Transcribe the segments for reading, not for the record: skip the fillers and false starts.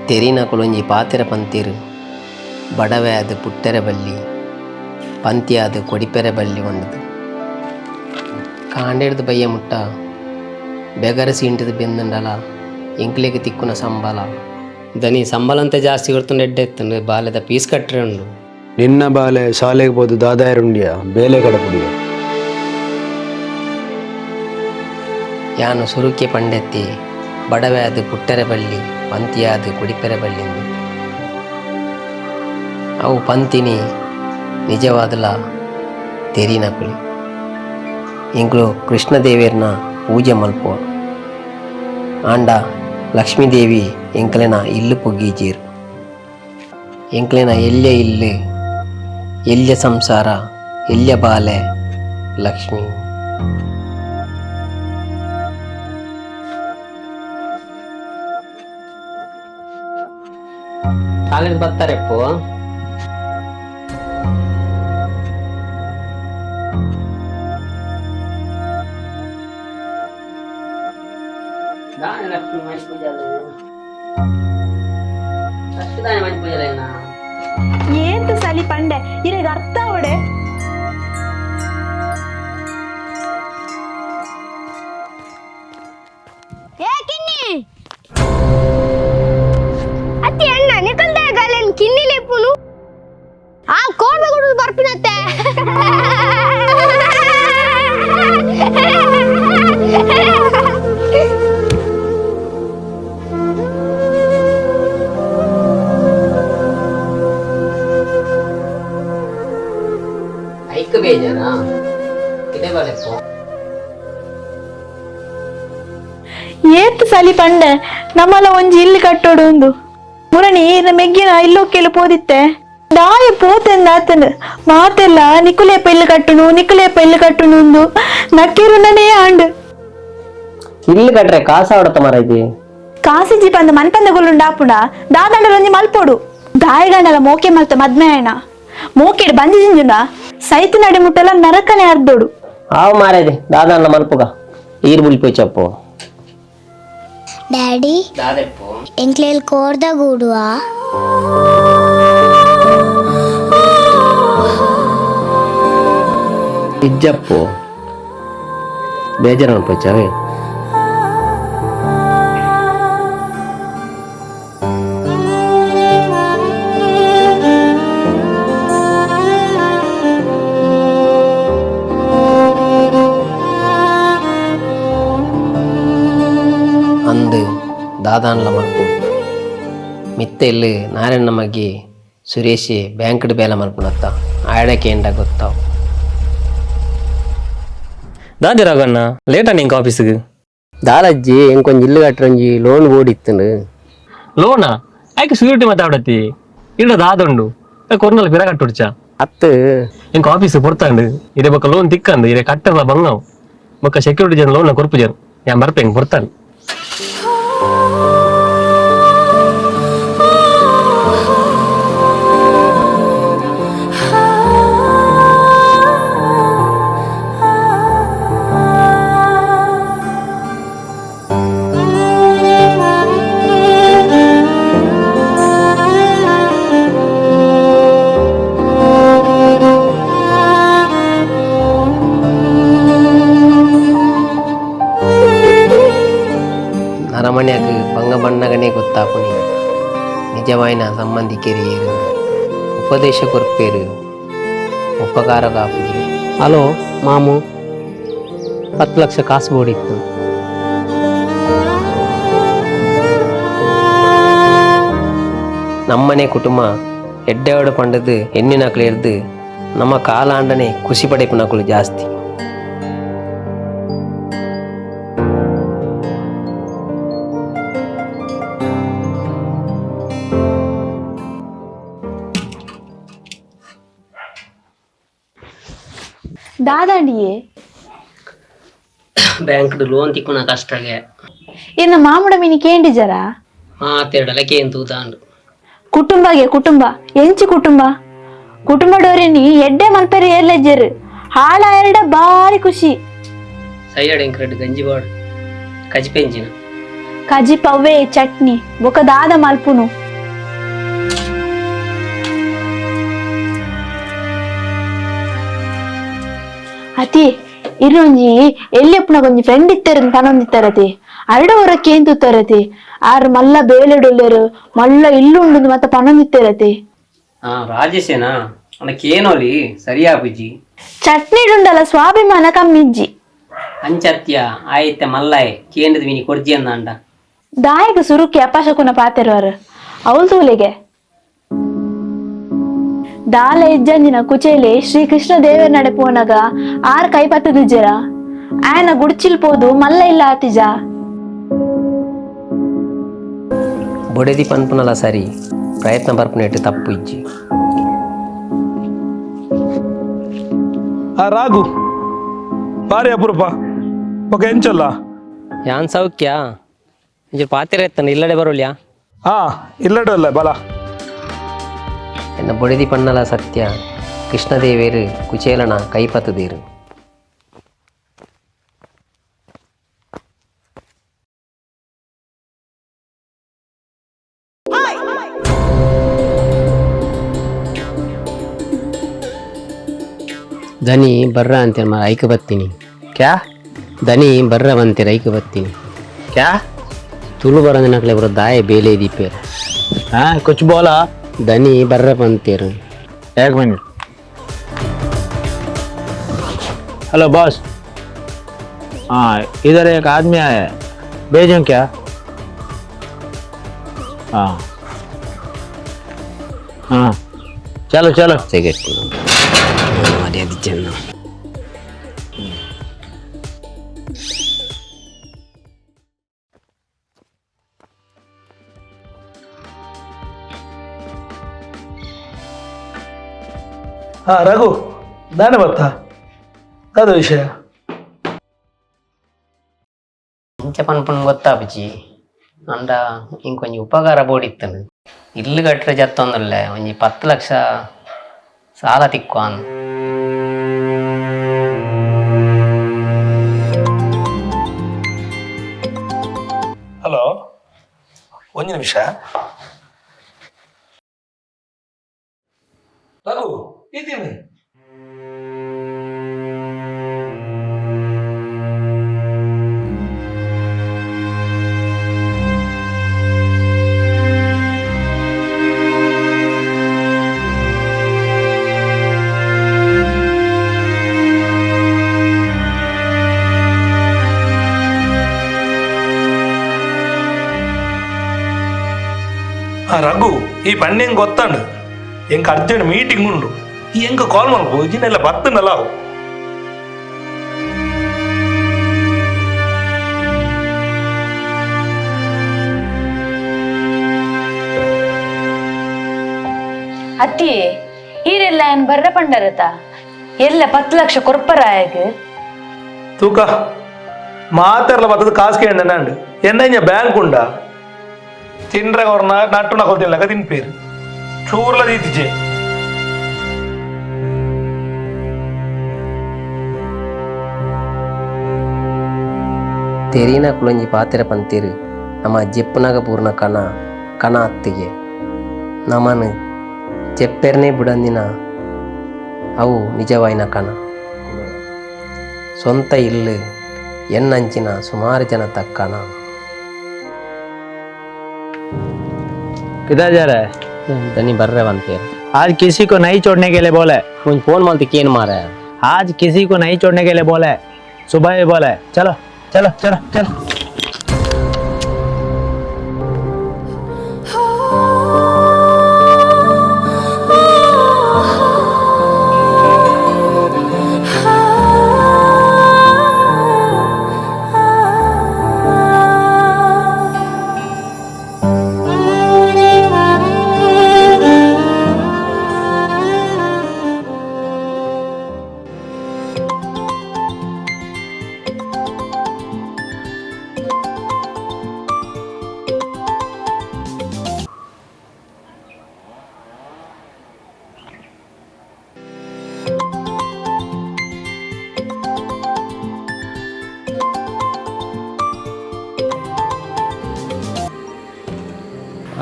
ತೆರಿನಕುಲೊಂಜಿ ಪಾತೆರ ಪಂತೆರ್ ಬಡವೆ ಆದ್ ಪುಟ್ಟೆರೆ ಬಲ್ಲಿ ಪಂತಿಯಾದ್ ಕೊಡಿಪೆರೆ ಬಲ್ಲಿ ಪಂಡುದು ಕಾಂಡೆಡ್ದ್ ಬಯ್ಯ ಮುಟ್ಟ ಬೆಗರ್ ಸೀಂಟುದು ಬೆಂದುಂಡಲ ಎಂಕ್ಲೆಗ್ ತಿಕ್ಕುನ ಸಂಬಳ ದನಿ ಸಂಬಳಂತೆ ಜಾಸ್ತಿ ಕೊರ್ತುಂಡ ಎಡ್ಡೆ ಇತ್ತುಂಡು ಬಾಲೆದ ಪೀಸ್ ಕಟ್ಟರೆ ಉಂಡು. ನಿನ್ನ ಬಾಲೆ ಶಾಲೆಗೆ ಪೋದು ದಾದಾಯರುಂಡಿಯ ಬೇಲೆ ಕಡಪುಡಿಯ. ಯಾನು ಸುರುಕ್ಕೆ ಪಂಡೆತ್ತಿ ಬಡವೆ ಆದ್ ಪುಟ್ಟೆರೆ ಬಲ್ಲಿ ಪಂತಿಯಾದ್ ಕೊಡಿಪೆರೆ ಬಲ್ಲಿಂದು ಅವು ಪಂತಿನಿ ನಿಜವಾದಲ ತೆರಿನಕುಲು ಎಂಕುಲು ಕೃಷ್ಣದೇವೆರ್ನ ಪೂಜೆ ಮಲ್ಪುವ ಆಂಡ ಲಕ್ಷ್ಮೀದೇವಿ ಎಂಕ್ಲೆನ ಇಲ್ಲು ಪೊಗ್ಗಿಜೀರ್ ಎಂಕ್ಲೆನ ಎಲ್ಯ ಇಲ್ಲು ಎಲ್ಯ ಸಂಸಾರ ಎಲ್ಯ ಬಾಲೆ ಲಕ್ಷ್ಮೀ. ಕಾಲೇಜ್ ಬರ್ತಾರೆಪ್ಪು. ದಾನೆ ಲಕ್ಷ್ಮಿ ಮಣಿ ಪೂಜೆ ಲಕ್ಷ್ಮಿ ದಾನೆ ಮಣಿ ಪೂಜೆ ಏಂತ ಸಲಿ ಪಂಡೆ ಇರೆಗ್ ಅರ್ಥ ಅವಡೆ. ಏ ಕಿನ್ನಿ ಅತ್ತಿ ಅಣ್ಣ ನಿಕಲ್ದ ಗಲನ್ ಕಿನ್ನಿ ಲೇಪುನು ಆ ಕೋರ್ಬೆ ಗುಡು ಬರ್ಪಿನತ್ತೆ. ಐಕ್ ಬೇಜಾರಾ ಇದೇ ಬಾಲೆಪ್ಪು. ಏತ್ ಸಲಿ ಪಂಡೆ ನಮ್ಮಲ ಒಂಜಿ ಇಲ್ಲು ಕಟ್ಟೋಡು ಉಂದು ಮುರಣಿ ಇರ್ನ ಮೆಗ್ಗಿನ ಇಲ್ಲೊಕ್ಕೆಲು ಪೋದಿತ್ತೆ ದಾಯ ಪೋತೆಂದ ಆತನು ಮಾತೆಲ್ಲ ನಿಕುಲೇಪ ಇಲ್ಲು ಕಟ್ಟುನು ನಿಕುಲೇಪ ಇಲ್ಲು ಕಟ್ಟುನು ಉಂದು ನಕ್ಕೇರುನನೇ ಆಂಡ್. ಇಲ್ಲು ಕಟ್ರೆ ಕಾಸ ಆಡತ್ತ ಮಾರೈತಿ. ಕಾಸಿಜಿ ಪಂದ ಮನ್ಪಂದ ಗುಲ್ಲುಂಡಾಪುಂಡ ದಾದಾಂಡಲ ಒಂಜಿ ಮಲ್ಪೋಡು ದಾಯಗಂಡಲ ಮೋಕೆ ಮಲ್ತ ಮದ್ಮೆಯಣ ಮೋಕೆಡ್ ಬಂಜಿ ಜಿಂಜುಂಡ ಸೈತು ನಡೆ ಮುಟ್ಟಲ ನರಕನೆ ಅರ್ದೋಡು. ಆವು ಮಾರೈತಿ ದಾದಾಂಡ ಮಲ್ಪುಗ ಈರ್ ಬುಲ್ಪೋಯ್ ಚಪ್ಪು. ಡ್ಯಾಡಿ. ದಾದೆಪ್ಪು. ಎಂಕ್ಲೇಲ್ ಕೋರ್ದ ಗೂಡುವ. ಇಜ್ಜಪ್ಪು ಬೇಜಾರು ಮಲ್ಪೋಚಾವೆ. ಅಂದು ದಾದಾನ್ಲ ಮಲ್ಪು ಮಿತ್ತೆ ಇಲ್ಲಿ ನಾರಾಯಣ ಮಗ್ಗಿ ಸುರೇಶ್ ಬ್ಯಾಂಕ್ಡ್ ಬೇಲೆ ಮಲ್ಪುನತ್ತ ಆಡಕ್ಕೆ ಎಂಡ ಗೊತ್ತಾವ್. ದಾದಿ ರಾಘಣ್ಣ ಲೇಟಾ ನಿಂಗೆ ಆಫೀಸಿಗೆ? ದಾಲಜ್ಜಿ ಎಂಕೊಂಜಿ ಇಲ್ಲು ಕಟ್ಟರಂಜಿ ಲೋನ್ ಬೋಡಿತ್ತನು. ಲೋನಾ ಆಯ್ಕೆ ಸೆಕ್ಯೂರಿಟಿ ಮಾತಾಡತ್ತಿ ಇಲ್ಲ ದಾದುಂಡು ಕೊರ್ನಲ್ ಪಿರ ಕಟ್ಟುಡ್ಚ. ಅತ್ತು. ಎಂಕ ಆಫೀಸ್ ಪೊರ್ತಾಂಡು ಇರೆ ಬೊಕ್ಕ ಲೋನ್ ತಿಕ್ಕಂದು ಇರೆ ಕಟ್ಟದ ಬಂಗವು ಬೊಕ್ಕ ಸೆಕ್ಯೂರಿಟಿ ಜನ ಲೋನ್ ಕೊರ್ಪು ಜನ ಯಾನ್ ಬರ್ಪೆ ಎಂಕ್ ಪೊರ್ತಾಂಡು. ನರಮನ್ಯಾಗ ಬಂಗ ಬಣ್ಣಗನೇ ಗೊತ್ತಾಪುನಿ ನಿಜವಾಯಿನ ಸಂಬಂಧಿಕೆರಿಯರು ಉಪದೇಶ ಕೊರ್ಪೇರು ಉಪಕಾರ ಕಾಪುಜಿ. ಹಲೋ ಮಾಮು, 10 ಲಕ್ಷ ಕಾಸು ಬೋಡಿತ್ತು. ನಮ್ಮನೆ ಕುಟುಂಬ ಎಡ್ಡೆವಡು ಪಂಡದು ಎಣ್ಣಿನಕ್ಲು ಎರ್ದು ನಮ್ಮ ಕಾಲಾಂಡನೆ ಖುಷಿ ಪಡೆಪುನಕುಲು ಜಾಸ್ತಿ. ದಾದಾಂಡಿಯೇ. ಬ್ಯಾಂಕ್ಡ್ ಲೋನ್ ತಿಕ್ಕುನ ಕಷ್ಟಗೆ. ಇರ್ನ ಮಾಮುಡ ಮಿನಿ ಕೇಂಡಿಜರ? ಮಾತೆರಡಲ ಕೇಂತು ದಾಂಡು. ಕುಟುಂಬಗೆ ಕುಟುಂಬ ಎಂಚಿ ಕುಟುಂಬ ಕುಟುಂಬಡೋರಿನಿ ಎಡ್ಡೆ ಮಲ್ಪೆರೆ ಏರ್ಲೆಜ್ಜೆರು ಹಾಳ ಎರಡ ಬಾರಿ ಖುಷಿ. ಸೈಯಡ್ ಎಂಕ್ರೆಡ್ ಗಂಜಿ ಬಾಡು ಕಜಿಪೆಂಜಿನ. ಕಜಿ ಪವ್ವೆ ಚಟ್ನಿ ಬೊಕ ದಾದ ಮಲ್ಪುನು. ಅತಿ ಇರೊಂಜಿ ಎಲ್ಲಿಯಪ್ಪನ ಒಂಜಿ ಫ್ರೆಂಡ್ ಇತ್ತಾರೆ ಪನೊಂದಿತ್ತಾರತಿ ಅರಡ ಹೊರಕ್ಕೆ ಏನ್ ತೂತಾರತಿ ಆರ್ ಮಲ್ಲ ಬೇಲೆಡುಲ್ಲೇರು ಮಲ್ಲ ಇಲ್ಲುಂಡು ಮತ್ತೆ ಪನೊಂದಿತ್ತಾರತಿ. ಹಾ ರಾಜೇಶೇನಾ ಕೇನೋಲಿ ಸರಿಯಾ ಬುಜ್ಜಿ. ಚಟ್ನಿ ಉಂಡಲ ಸ್ವಾಭಿಮಾನ ಕಮ್ಮಿಜ್ಜಿ. ಅಂಚತ್ಯ ಆಯ್ತ ಮಲ್ಲಾಯ್ ಕೇಂದ್ರದ ವಿನಿ ಕೊರ್ಜಿ ಅಂದಾಂಡ. ದಾಯಕ ಸುರುಕಿ ಅಪಶಕುನ ಪಾತೆರುವರು ಅವಳು ತೂಲೆಗೆ ದಾಲ ಇಜ್ಜಂದಿನ ಕುಚೇಲೆ ಶ್ರೀ ಕೃಷ್ಣ ದೇವರ ನಡೆ ಪೋನಗ ಆರ್ ಕೈ ಪತ್ತದಿಜ್ಜರ ಆಯನ ಗುಡ್ಚಿಲ್ ಪೋದು ಮಲ್ಲ ಇಲ್ಲ ಆತಿಜ. ಬೊಡೆದಿ ಪನ್ಪುನಲ ಸರಿ ಪ್ರಯತ್ನ ಬರ್ಪುನೆಟ್ಟು ತಪ್ಪು ಇಜ್ಜಿ. ಆ ರಾಘು, ಬಾರಿ ಅಪರೂಪ ఒక ಎಂಚಲ್ಲ. ಯಾನ್ ಸೌಖ್ಯ, ಒಂಚೂರು ಪಾತಿರ ಎತ್ತನ ಇಲ್ಲಡೆ ಬರೋಲ್ಯಾ? ಹಾ, ಇಲ್ಲಡಲ್ಲ ಬಲ. ಎನ್ನ ಬೊಡೆದಿ ಪಣ್ಣಲ ಸತ್ಯ, ಕೃಷ್ಣದೇವೇರು ಕುಚೇಲನ ಕೈಪತ್ತದೇರು. ದನಿ ಬರ್ರ ಅಂತೀರ ಮಾರ ಐಕ ಬತ್ತೀನಿ. ಕ್ಯಾ? ದನಿ ಬರ್ರ ಬಂತೀರ ಐಕ ಬತ್ತೀನಿ. ಕ್ಯಾ? ತುಳು ಬರಂದಿನಕ್ಲೆ ಬರೋ ದಾಯ ಬೇಲೆ ದೀಪೇರು. हाँ, कुछ बोला? ದನಿ ಬರ್ರ ಬಂತೀರು. एक minute. Hello boss. हाँ, इधर एक आदमी आया है, भेजूं क्या? हाँ हाँ, चलो चलो. ತೆಗೆಟ್ಟು ಮರ್ಯಾದೆ ಚೆನ್ನ. ಹಾ ರಘು, ನಾನೇ ಬರ್ತಾ ದಾದ ವಿಷಯ? ಇಂಚ ಪನ್ಪುನ್ ಗೊತ್ತಾಪುಜಿ ಅಂಡ ಇಂಕೊಂಜಿ ಉಪಕಾರ ಬೋಡಿತ್ತನು ಇಲ್ಲು ಕಟ್ಟರೆ ಜತ್ತೊಂದುಲ್ಲೆ ಒಂಜಿ 10 ಲಕ್ಷ ಸಾಲ ತಿಕ್ವಾನ್. ಹಲೋ, ಒಂದು ನಿಮಿಷ. ರಘು, ಇದ್ದೀನಿ. ಆ ರಘು, ಈ ಪಣ್ಣೆ ಹೆಂಗೆ ಗೊತ್ತಾಂಡು, ಎಂಕ್ ಅರ್ಜೆಂಟ್ ಮೀಟಿಂಗ್ ಉಂಡು. ಈ ಎಂಕ ಕಾಲ್ ಮಲ್ಪು ಇಜಿನೆಲ್ಲ ಬತ್ತನಲ್ಲ ಅವು. ಅತ್ತಿ, ಈರೆಲ್ಲ ಏನ್ ಬರ್ರ ಪಂಡರತ ಎಲ್ಲ 10 ಲಕ್ಷ ಕೊರ್ಪರಾಯಗ್? ತೂಕ ಮಾತೆರ್ಲ ಬತ್ತದ ಕಾಸು ಕೇಂಡ ಎನ್ನ ಇಂಜ ಬ್ಯಾಂಕ್ ಉಂಡ ತಿಂಡ್ರೆ ಅವ್ರನ್ನ ನಟ್ಟು ನಕೊಲ್ ತಿನ್ಲಕ ತಿನ್ಪೇರು ಚೂರ್ಲ ದೀತಿಜೆ. ತೆರಿನ ಕುಲೊಂಜಿ ಪಾತೆರ ಪಂತೇರು ನಮ್ಮ ಜೆಪ್ಪುನಗ ಪೂರ್ಣ ಕಣ ಕಣ ಅತ್ತಿಗೆ ನಮನ್ ಜೆಪ್ಪೆರ್ನೇ ಬುಡಂದಿನ ಅವು ನಿಜವಾಯಿನ ಕಣ. ಸ್ವಂತ ಇಲ್ಲು ಎನ್ನಂಚಿನ ಸುಮಾರು ಜನ ತಕ್ಕಣ. किधर जा रहा है? ದನಿ ಬರ್ರೆ ಬಂತೇರು. आज किसी को नहीं छोड़ने के लिए बोला है. ಒಂಜಿ ಫೋನ್ ಮಲ್ತಿ ಏನು ಮಾರ. आज किसी को नहीं छोड़ने के लिए बोला है, सुबह ही बोला है. चलो चलो चलो चलो.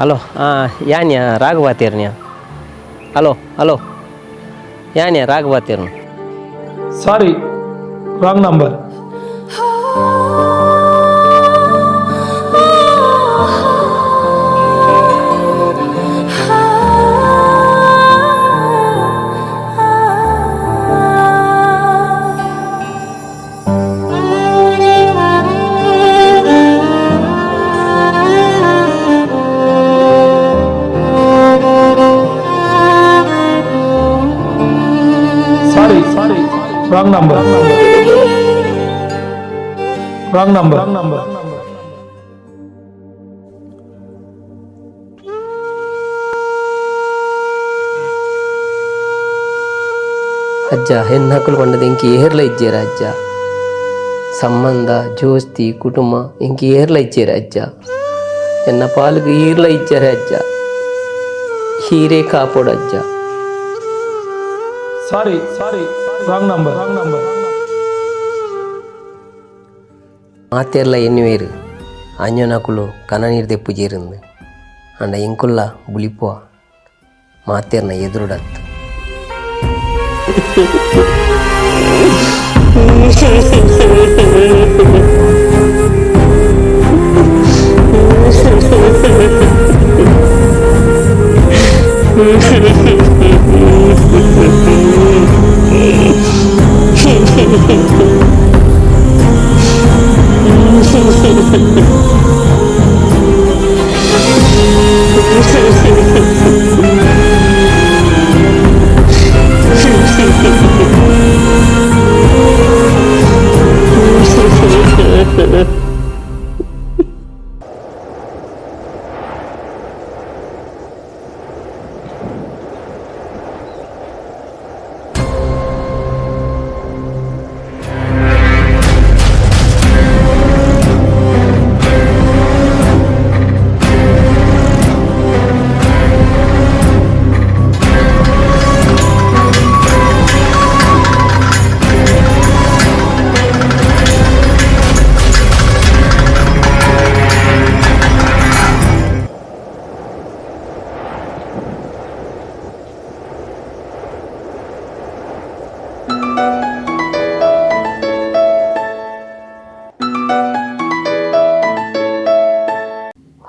ಹಲೋ, ಹಾಂ ಯಾನ್ಯ ರಾಘವಾತೇರ್ನ್ಯಾ? ಹಲೋ ಹಲೋ, ಯಾನ್ಯ ರಾಘವಾತೇರ್ನು? Sorry. Wrong number. Sorry, sorry, wrong number. Wrong number. Wrong number. ಅಜ್ಜ ಹೆಣ್ಣಾಕುಲು ಪಂಡದ ಇಂಕಿ ಏರ್ಲ ಇಜ್ಜೇರ ಅಜ್ಜ. ಸಂಬಂಧ ಜೋಸ್ತಿ ಕುಟುಂಬ ಇಂಕಿ ಏರ್ಲ ಇಜ್ಜೇರ ಅಜ್ಜ. ಎನ್ನ ಪಾಲ್ಗ್ ಈರ್ಲ ಇಜ್ಜಾರೆ ಅಜ್ಜ. ಹೀರೆ ಕಾಪೋಡು ಅಜ್ಜ. Sorry, sorry, wrong number. Wrong number. ಮಾತೆರ್ಲ ಎನ್ನುವೇರು ಆಂಜನಕುಲು ಕನನೀರ್ ದೆಪ್ಪು ಜೇರಿಂದು ಅಂಡ ಎಂಕುಲ್ಲ ಬುಲಿಪುವ ಮಾತೆರ್ನ ಎದುರುಡತ್ತು.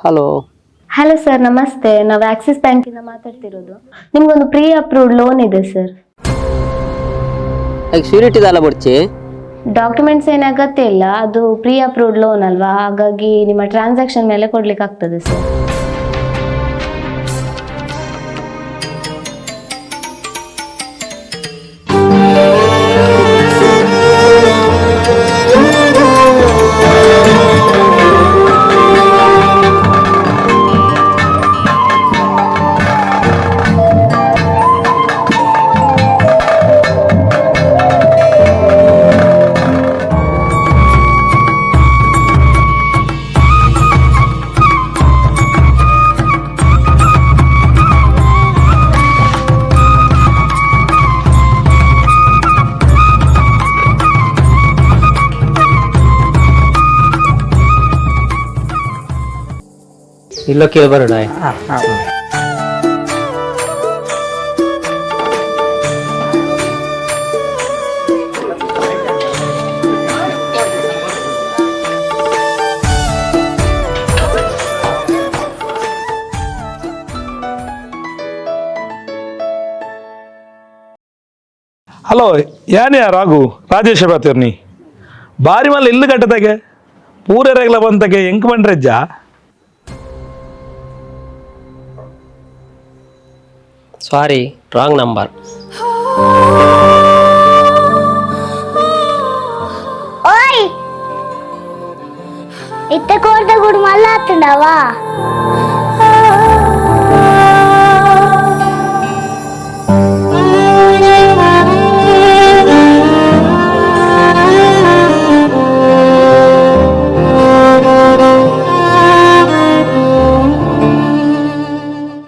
Hello. Hello sir, namaste. ನಾವು ಆಕ್ಸಿಸ್ ಬ್ಯಾಂಕಿಂದ ಮಾತಾಡ್ತಿರೋದು. ನಿಮ್ಗೊಂದು pre approved loan ಇದೆ ಸರ್. ಶ್ಯೂರಿಟಿ ದಾಲ ಬೊಡ್ಚಿ? ಡಾಕ್ಯುಮೆಂಟ್ಸ್ ಏನು ಅಗತ್ಯ ಇಲ್ಲ, ಅದು pre approved loan ಅಲ್ವಾ, ಹಾಗಾಗಿ ನಿಮ್ಮ ಟ್ರಾನ್ಸಾಕ್ಷನ್ ಮೇಲೆ ಕೊಡ್ಲಿಕ್ಕೆ ಆಗ್ತದೆ ಸರ್. ಇಲ್ಲ ಕೇಳಿ ಬರೋಣ. ಹಲೋ, ಯಾನೇ ರಾಘು ರಾಜೇಶ ಬಾತಿರ್ನಿ ಬಾರಿ ಮಲ್ಲ ಇಲ್ಲು ಕಟ್ಟದಾಗೆ ಪೂರೆರೆಗ್ಲ ಬಂತಗೆ ಎಂಕ್ ಬಂಡ್ರೆಜ್ಜ. Sorry, wrong number. ಓಯ್, ಇತ್ತ ಕೋರ್ದ ಗುಡು ಮಲ್ಲ ಆತುಂಡವಾ?